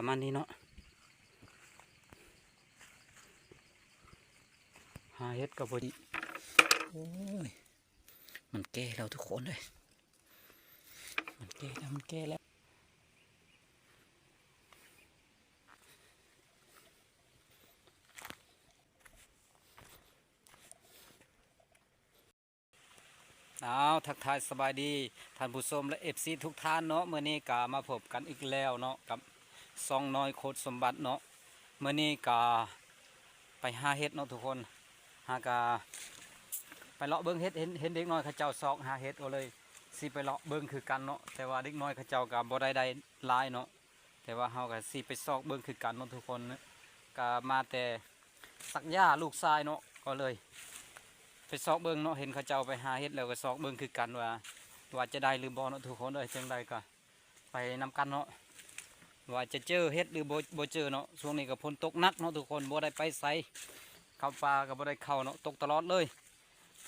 ປະມານນີ້ເນາະ ຫາເຫັດກໍບໍ່ດີ. ໂອ້ຍ ມັນແກ່ແລ້ວທຸກຄົນເອີຍ ມັນແກ່ແລ້ວ ມັນແກ່ແລ້ວ. ອ້າວ ທັກທາຍສະບາຍດີທ່ານຜູ້ຊົມ ແລະ ເອັຟຊີ ທຸກທ່ານເນາະ. ມື້ນີ້ກະມາພົບກັນອີກແລ້ວເນາະ ກັບຊ່ອງນ້ອຍໂຄດສົມບັດເນາະ. ມື້ນີ້ກະໄປຫາເຫັດເນາະທຸກຄົນ ຫາກະໄປເລາະເບິ່ງເຫັດ ເຫັນ ເຫັນເດັກນ້ອຍເຂົາເຈົ້າຊອກຫາເຫັດ ກໍເລີຍຊິໄປເລາະເບິ່ງຄືກັນເນາະ. ແຕ່ວ່າເດັກນ້ອຍເຂົາເຈົ້າກະບໍ່ໄດ້ ໄດ້ຫຼາຍເນາະ ແຕ່ວ່າເຮົາກະຊິໄປຊອກເບິ່ງຄືກັນເນາະທຸກຄົນ. ກະມາແຕ່ ສັກຢາລູກຊາຍເນາະ ກໍເລີຍໄປຊອກເບິ່ງເນາະ. ເຫັນເຂົາເຈົ້າໄປຫາເຫັດແລ້ວກໍຊອກເບິ່ງຄືກັນວ່າ ວ່າຈະໄດ້ຫຼືບໍ່ເນາະທຸກຄົນເອີຍ. ຈັ່ງໃດກໍໄປນຳກັນເນາະ ວ່າຈະເຈີເຫັດຫຼືບໍ່ ບໍ່ເຈີເນາະ. ຊ່ວງນີ້ກໍຝົນຕົກໜັກເນາະທຸກຄົນ ບໍ່ໄດ້ໄປໃສ ເຂົ້າປ່າກໍບໍ່ໄດ້ເຂົ້າເນາະ ຕົກຕະຫຼອດເລີຍ.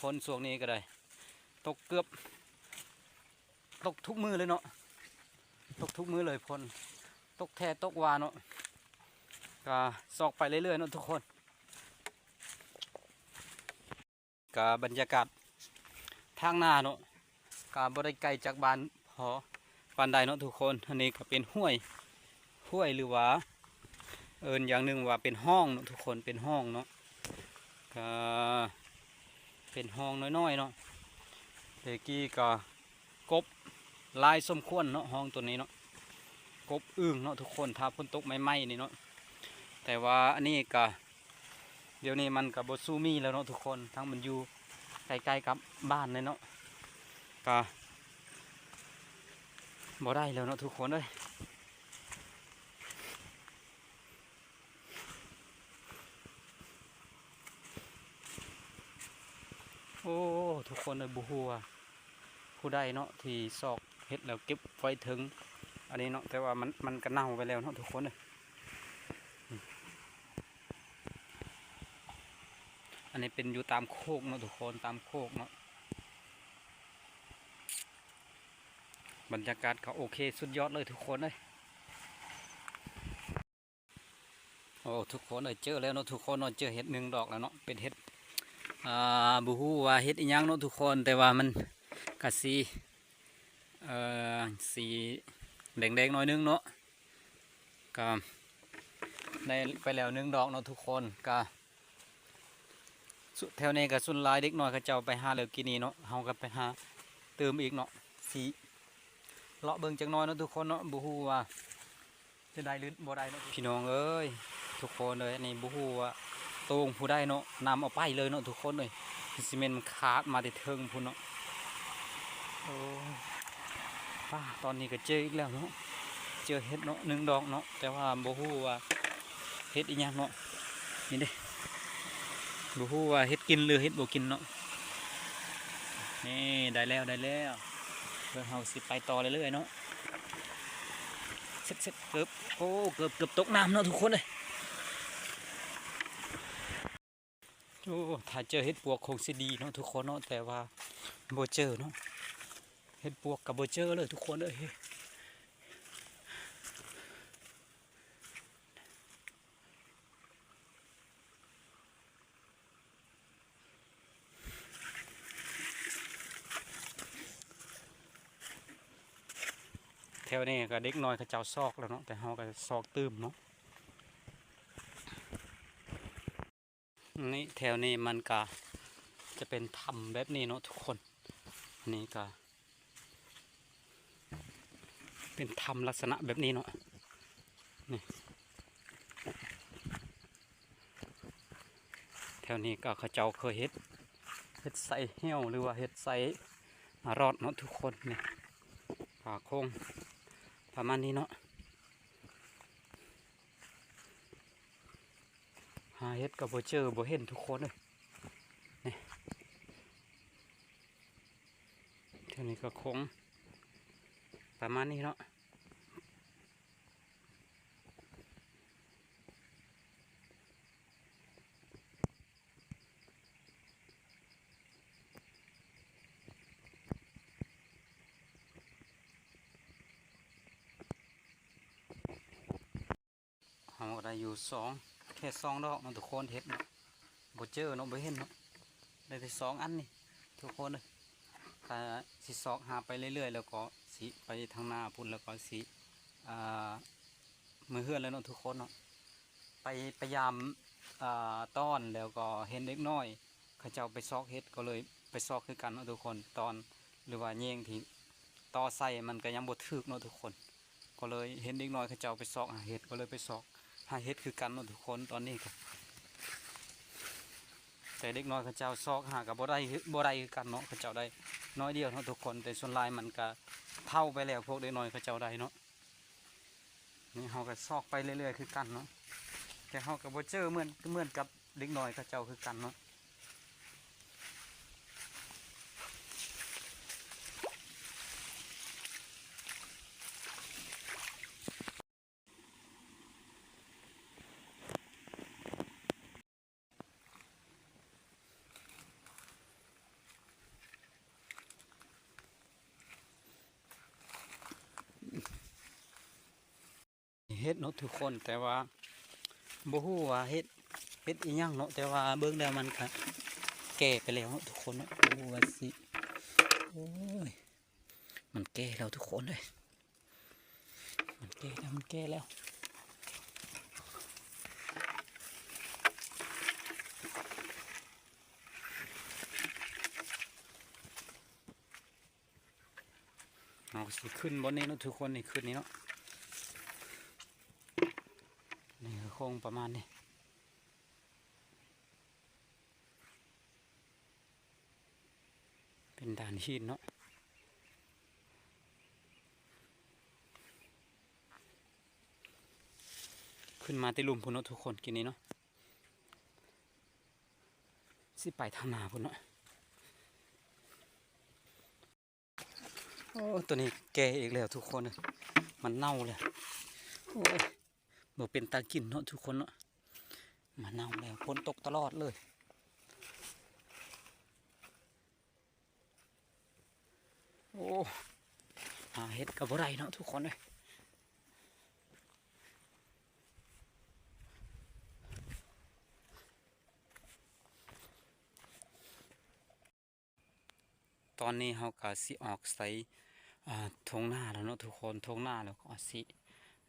ຝົນຊ່ວງນີ້ກໍໄດ້ຕົກເກືອບ ຕົກທຸກມື້ເລີຍເນາະ ຕົກທຸກມື້ເລີຍ ຝົນຕົກແທ້ຕົກວ່າເນາະ. ກະຊອກໄປເລື້ອຍໆເນາະທຸກຄົນ. ກະບັນຍາກາດທາງໜ້າເນາະ ກະບໍ່ໄດ້ໄກຈາກບ້ານພໍປານໃດເນາະທຸກຄົນ. ອັນນີ້ກະເປັນຫ້ວຍ ຫ້ວຍ ຫຼືວ່າເອີ້ນຢ່າງໜຶ່ງວ່າເປັນຮ່ອງເນາະທຸກຄົນ ເປັນຮ່ອງເນາະ ກະເປັນຮ່ອງນ້ອຍໆເນາະ. ແຕ່ກີ້ກະ ກົບຫຼາຍສົມຄວນເນາະ ຮ່ອງໂຕນີ້ເນາະ ກົບອຶ່ງເນາະທຸກຄົນ ຖ້າຝົນຕົກໃໝ່ໆນີ້ເນາະ. ແຕ່ວ່າອັນນີ້ກະ ດຽວນີ້ມັນກະບໍ່ສູ້ມີແລ້ວເນາະທຸກຄົນ ທັງມັນຢູ່ໃກ້ໆກັບບ້ານເລີຍເນາະ ກະບໍ່ໄດ້ແລ້ວເນາະທຸກຄົນເອີຍ. ໂອ້ ທຸກຄົນເອີຍ ບໍ່ຮູ້ວ່າຜູ້ໃດເນາະທີ່ຊອກເຫັດແລ້ວເກັບໄວ້ເທິງອັນນີ້ເນາະ ແຕ່ວ່າມັນ ມັນກະເນົ່າໄປແລ້ວເນາະທຸກຄົນເອີຍ. ອັນນີ້ເປັນຢູ່ຕາມໂຄກເນາະທຸກຄົນ ຕາມໂຄກເນາະ. ບັນຍາກາດກໍໂອເຄສຸດຍອດເລີຍທຸກຄົນເອີຍ. ໂອ້ ທຸກຄົນເອີຍ ເຈີແລ້ວເນາະທຸກຄົນເນາະ ເຈີເຫັດໜຶ່ງດອກແລ້ວເນາະ ເປັນເຫັດ ອ່າ ບໍ່ຮູ້ວ່າເຫັດອີ່ຫຍັງເນາະທຸກຄົນ ແຕ່ວ່າມັນກະສີ ເອີ ສີແດງໆໜ້ອຍໜຶ່ງເນາະ. ກະໄດ້ໄປແລ້ວໜຶ່ງດອກເນາະທຸກຄົນ. ກະແຖວນີ້ກະສ່ວນຫຼາຍເດັກນ້ອຍເຂົາເຈົ້າໄປຫາແລ້ວກີ້ນີ້ເນາະ ເຮົາກະໄປຫາຕື່ມອີກເນາະ ຊິເລາະເບິ່ງຈັກໜ້ອຍເນາະທຸກຄົນເນາະ ບໍ່ຮູ້ວ່າ ຈະໄດ້ຫຼືບໍ່ໄດ້ເນາະ ພີ່ນ້ອງເອີຍ ທຸກຄົນເອີຍ. ອັນນີ້ບໍ່ຮູ້ວ່າໂຕ່ງຜູ້ໃດເນາະ ນຳເອົາໄປເລີຍເນາະທຸກຄົນເອີຍ ຄືຊິແມ່ນມັນຂາດມາແຕ່ເທິງພຸ້ນເນາະ. ໂອ້ ປ້າ ຕອນນີ້ກໍເຈີອີກແລ້ວເນາະ ເຈີເຫັດເນາະ ໜຶ່ງດອກເນາະ ແຕ່ວ່າບໍ່ຮູ້ວ່າເຫັດອີ່ຫຍັງເນາະ. ນີ້ເດ້ ບໍ່ຮູ້ວ່າເຫັດກິນຫຼືເຫັດບໍ່ກິນເນາະ. ນີ້ ໄດ້ແລ້ວ ໄດ້ແລ້ວ ເບິ່ງ ເຮົາຊິໄປຕໍ່ເລື້ອຍໆເນາະ. ເສັດ ເສັດ ເກີບ ໂອ້ ເກີບ ເກີບຕົກນ້ຳເນາະທຸກຄົນເອີຍ. ໂອ້ ຖ້າເຈີເຫັດປວກຄົງຊິດີເນາະທຸກຄົນເນາະ ແຕ່ວ່າບໍ່ເຈີເນາະ ເຫັດປວກກໍບໍ່ເຈີເລີຍທຸກຄົນເອີຍ. ແຖວນີ້ກໍເດັກນ້ອຍເຂົາເຈົ້າຊອກແລ້ວເນາະ ແຕ່ເຮົາກໍຊອກຕື່ມເນາະ. ນີ້ ແຖວນີ້ມັນກະຈະເປັນຖ້ຳແບບນີ້ເນາະທຸກຄົນ ນີ້ກະເປັນຖ້ຳລັກສະນະແບບນີ້ເນາະ ນີ້ ແຖວນີ້ກະເຂົາເຈົ້າເຄີຍເຮັດ ເຮັດໄຊແຫ້ວ ຫຼືວ່າເຮັດໄຊ ອາ ລອດເນາະທຸກຄົນ ນີ້ ປາໂຂງປະມານນີ້ເນາະ. ຫາເຫັດກໍບໍ່ເຈີບໍ່ເຫັນທຸກຄົນເອີຍ ນີ້ ເທື່ອນີ້ກໍຄົງປະມານນີ້ເນາະ. ໄດ້ຢູ່ສອງ ແຄ່ສອງດອກເນາະທຸກຄົນ ເຫັດເນາະ ບໍ່ເຈີເນາະ ບໍ່ເຫັນເນາະ ໄດ້ແຕ່ສອງອັນນີ້ທຸກຄົນເອີຍ. ກະຊິຊອກຫາໄປເລື້ອຍໆ ແລ້ວກໍຊິໄປທາງໜ້າພຸ້ນ ແລ້ວກໍຊິ ອ່າ ເມືອເຮືອນແລ້ວເນາະທຸກຄົນເນາະ. ໄປ ໄປຢາມ ອ່າ ຕອນ ແລ້ວກໍເຫັນເດັກນ້ອຍເຂົາເຈົ້າໄປຊອກເຫັດ ກໍເລີຍໄປຊອກຄືກັນເນາະທຸກຄົນ. ຕອນ ຫຼືວ່າແຍງທີ່ຕໍ່ໃສ່ມັນກໍຍັງບໍ່ຖືກເນາະທຸກຄົນ ກໍເລີຍເຫັນເດັກນ້ອຍເຂົາເຈົ້າໄປຊອກຫາເຫັດ ກໍເລີຍໄປຊອກຫາເຫັດຄືກັນເນາະທຸກຄົນ. ຕອນນີ້ກໍ ແຕ່ເດັກນ້ອຍເຂົາເຈົ້າຊອກຫາກໍບໍ່ໄດ້ ບໍ່ໄດ້ຄືກັນເນາະ ເຂົາເຈົ້າໄດ້ໜ້ອຍດຽວເນາະທຸກຄົນ. ແຕ່ສ່ວນຫຼາຍມັນກໍເຖົ້າໄປແລ້ວ ພວກເດັກນ້ອຍເຂົາເຈົ້າໄດ້ເນາະ. ນີ້ເຮົາກໍຊອກໄປເລື້ອຍໆຄືກັນເນາະ ແຕ່ເຮົາກໍບໍ່ເຈີເໝືອນ ເໝືອນກັບເດັກນ້ອຍເຂົາເຈົ້າຄືກັນເນາະ. ເຫັດເນາະທຸກຄົນ ແຕ່ວ່າບໍ່ຮູ້ວ່າເຫັດ ເຫັດອີ່ຫຍັງເນາະ ແຕ່ວ່າເບິ່ງແລ້ວມັນກະແກ່ໄປແລ້ວເນາະທຸກຄົນເນາະ. ບໍ່ຮູ້ວ່າຊິ ໂອ້ຍ ມັນແກ່ແລ້ວທຸກຄົນເອີຍ ມັນແກ່ແລ້ວ ມັນແກ່ແລ້ວ. ເຮົາກໍຊິຂຶ້ນບ່ອນນີ້ເນາະທຸກຄົນ ນີ້ຂຶ້ນນີ້ເນາະ ນີ້ກໍຄົງປະມານນີ້ ເປັນດານຫີນເນາະ ຂຶ້ນມາແຕ່ລຸ່ມພຸ້ນເນາະທຸກຄົນ ກີ້ນີ້ເນາະ ຊິໄປທາງໜ້າພຸ້ນເນາະ. ໂອ້ ໂຕນີ້ແກ່ອີກແລ້ວທຸກຄົນເອີຍ ມັນເນົ່າແລ້ວ. ໂອ້ຍ ບໍ່ເປັນຕາກິນເນາະທຸກຄົນເນາະ ມັນເນົ່າແລ້ວ ຝົນຕົກຕະຫຼອດເລີຍ. ໂອ້ ຫາເຫັດກໍບໍ່ໄດ້ເນາະທຸກຄົນເອີຍ. ຕອນນີ້ເຮົາກໍຊິອອກໃສ່ ອ່າ ທົ່ງນາແລ້ວເນາະທຸກຄົນ ທົ່ງນາແລ້ວກໍຊິ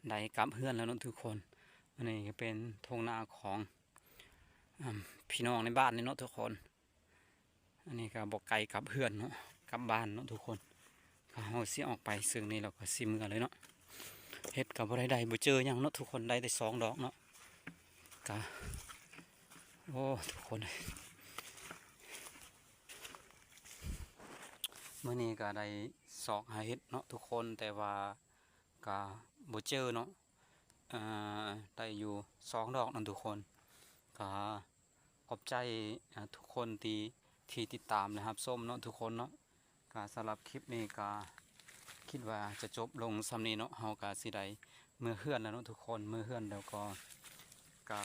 ໄດ້ກັບເຮືອນແລ້ວເນາະທຸກຄົນ. ອັນນີ້ກໍເປັນທົ່ງນາຂອງ ອ່າ ພີ່ນ້ອງໃນບ້ານນີ້ເນາະທຸກຄົນ. ອັນນີ້ກໍບໍ່ໄກກັບເຮືອນເນາະ ກັບບ້ານເນາະທຸກຄົນ. ກໍເຮົາຊິອອກໄປເຊິ່ງນີ້ແລ້ວກໍຊິເມືອເລີຍເນາະ. ເຫັດກໍບໍ່ໄດ້ ໄດ້ ບໍ່ເຈີຫຍັງເນາະທຸກຄົນ ໄດ້ແຕ່ສອງດອກເນາະ. ກະ ໂອ້ ທຸກຄົນເອີຍ ມື້ນີ້ກໍໄດ້ຊອກຫາເຫັດເນາະທຸກຄົນ ແຕ່ວ່າກໍບໍ່ເຈີເນາະ. ອ່າ ໄດ້ຢູ່ສອງດອກເນາະທຸກຄົນ. ກໍຂອບໃຈ ອ່າ ທຸກຄົນທີ່ ທີ່ຕິດຕາມ ແລະ ຮັບຊົມເນາະທຸກຄົນເນາະ. ກະສຳລັບຄລິບນີ້ກະຄິດວ່າຈະຈົບລົງສ່ຳນີ້ເນາະ. ເຮົາກະຊິໄດ້ເມືອເຮືອນແລ້ວເນາະທຸກຄົນ ເມືອເຮືອນແລ້ວກໍ ກະ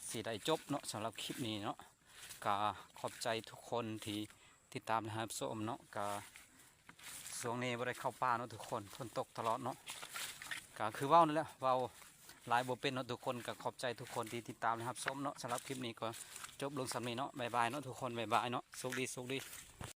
ຊິໄດ້ຈົບເນາະ ສຳລັບຄລິບນີ້ເນາະ. ກະຂອບໃຈທຸກຄົນທີ່ຕິດຕາມ ແລະ ຮັບຊົມເນາະ. ກະຊ່ວງນີ້ບໍ່ໄດ້ເຂົ້າປ່າເນາະທຸກຄົນ ຝົນຕົກຕະຫຼອດເນາະ. ກະຄືເວົ້ານັ້ນແຫຼະ ເວົ້າ ຫຼາຍບໍ່ເປັນເນາະທຸກຄົນ. ກໍຂອບໃຈທຸກຄົນທີ່ຕິດຕາມ ແລະ ຮັບຊົມເນາະ. ສຳລັບຄລິບນີ້ກໍຈົບລົງສ່ຳນີ້ເນາະ. ບາຍບາຍເນາະທຸກຄົນ ບາຍບາຍເນາະ. ໂຊກດີ ໂຊກດີ.